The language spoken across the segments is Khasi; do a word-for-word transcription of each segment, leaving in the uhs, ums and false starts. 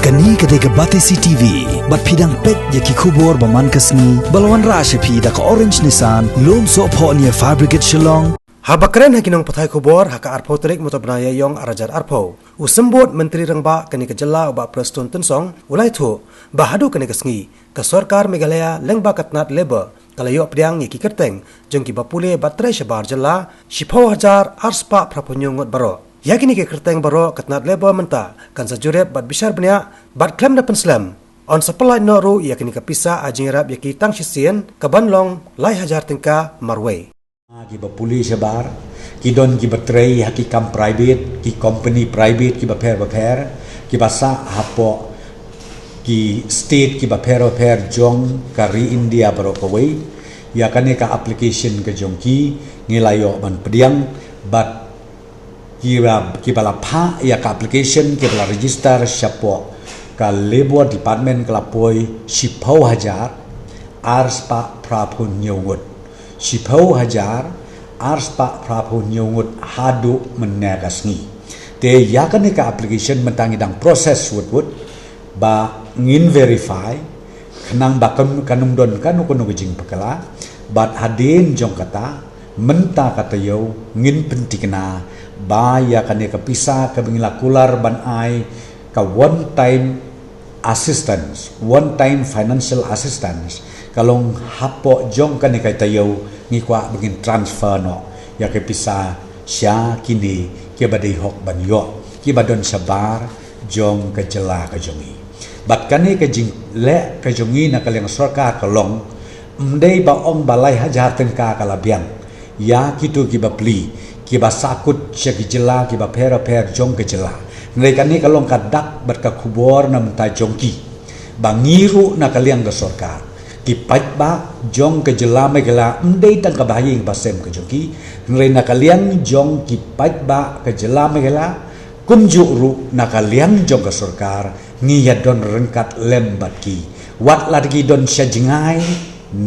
Kane ka dei ka Batesi T V, bad phi dang peit ïa ki khubor ba man ka sngi, ba la wanrah sha phi da ka Orange Nissan, Lumsohphoh near Fire Brigade Shillong. Haba kren ha ki nongpathai khubor ha ka arphew tarik mynta u bnai Ïaïong arhajar arphew, u Symbud Myntri Rangbah kane ka jylla u Bah Prestone Tynsong u la ïathuh ba haduh kane ka sngi ka sorkar Meghalaya lyngba ka tnat Labour ka la ïoh pdiang ïa ki kyrteng jong kiba pule bad trei shabar jylla shiphew hajar arspah phraphew hynñiew ngut baroh. Ïa kine ki kyrteng baroh ka tnat Labour mynta kan sa jurip bad bishar bniah bad khlem da pynslem yn sa pyllait noh ruh ïa kine ka pisa ha jingïarap ïa ki tang shisien kaban long lai hajar tyngka marwei. Kiba pule shabar, ki don kiba trei ha ki kam private, ki company private kiba pher bapher, kiba sah hapoh ki state kiba pher bapher jong ka ri India baroh kawei. Ïa kane ka application ka jong ki ngi la ïoh ban pdiang, bad kiba, kiba la phah ïa ka application, kiba la register shapoh ka Labour Department ka la poi shiphew hajar arspah phraphew hynñiew ngut. Shiphew hajar arspah phraphew hynñiew ngut haduh mynne ka sngi. Te ïa kane ka application mynta ngi dang process wut wut ba ngin verify, khnang ba kan, kan ym don kano kano ka jingpakla, bad hadien jong kata, mynta ka taïew ngin pynthikna ba ïa kane ka pisa kaba ngi la kular ban ai ka one time assistance, one time financial assistance, ka long hapoh jong kane ka taïew ngi kwah ba ngin transfer noh ïa ka pisa sha kine kiba dei hok ban ïoh, kiba don shabar jong ka jylla ka jong ngi. Bad kane ka jingleh ka jong ngi na ka liang sorkar ka long, ym dei ba ong ba lai hajar tyngka ka la biang ïa kito kiba pli, kiba sahkut sha ki jylla kiba pher bapher jong ka jylla. Hynrei kane ka long ka dak bad ka khubor na bynta jong ki ba ngi ruh na ka liang ka sorkar, ki paidbah jong ka jylla Meghalaya, ym dei tang kaba ha ïing ba sem ka jong ki, hynrei na ka liang jong ki paidbah ka jylla Meghalaya, kumjuh ruh na ka liang jong ka sorkar, ngi ïa don ryngkat lem bad ki. Wat la ki don sha jngai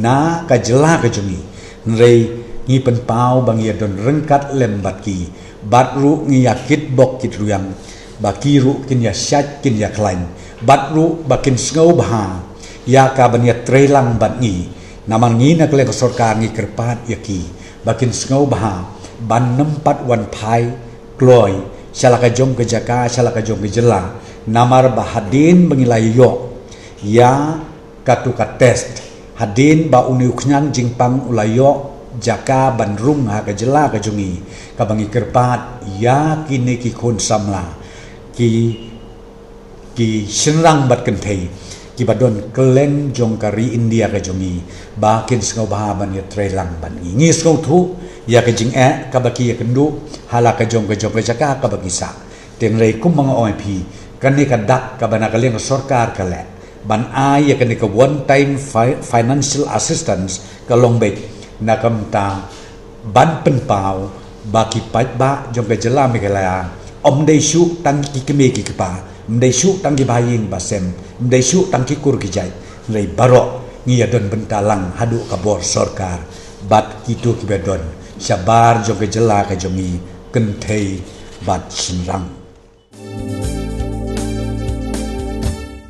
na ka jylla ka jong ngi, hynrei ngi pynpaw ba ngi ïa don ryngkat lem bad ki. Bad ruh ngi ïa kitbok kitrwiang ba ki ruh kin ïa shait kin ïa khlaiñ, bad ruh ba kin sngewbha ïa kaban ïa trei lang bad ngi. Namar ngi na ka liang ka sorkar ngi kyrpad ïa ki ba kin sngewbha ban nym pat wan phai kloi sha la ka jong ka jaka, sha la ka jong ka jylla. Namar ba hadien ba ngi la ïoh ïa katu ka test, hadien ba une u khñiang jingpang u la ïoh jaka ban rung ha ka jylla ka jong ngi, kaba ngi kyrpad ïa kine ki khun samla, ki, ki shynrang bad kynthei kiba don kylleng jong ka ri India ka jong ngi, ba kin sngewbha ban ïa trei lang bad ngi. Ngi sngewthuh ïa ka jingeh kaba ki ïa kynduh ha la ka jong ka jong ka jaka kaba ki sah. Te hynrei kumba nga ong ïa phi, kane ka dak kaba na ka liang ka sorkar ka leh ban ai ïa kane ka one time fi-, financial assistance ka long beit na ka bynta ban pynpaw ba ki paidbah jong ka jylla Meghalaya, ym dei shuh tang ki kmie ki kpa, ym dei shuh tang kiba ha ïing ba sem, ym dei shuh tang ki kur ki jait, hynrei baroh ngi ïa don bynta lang haduh ka bor sorkar bad kito kiba don shabar jong ka jylla ka jong ngi, kynthei bad shynrang.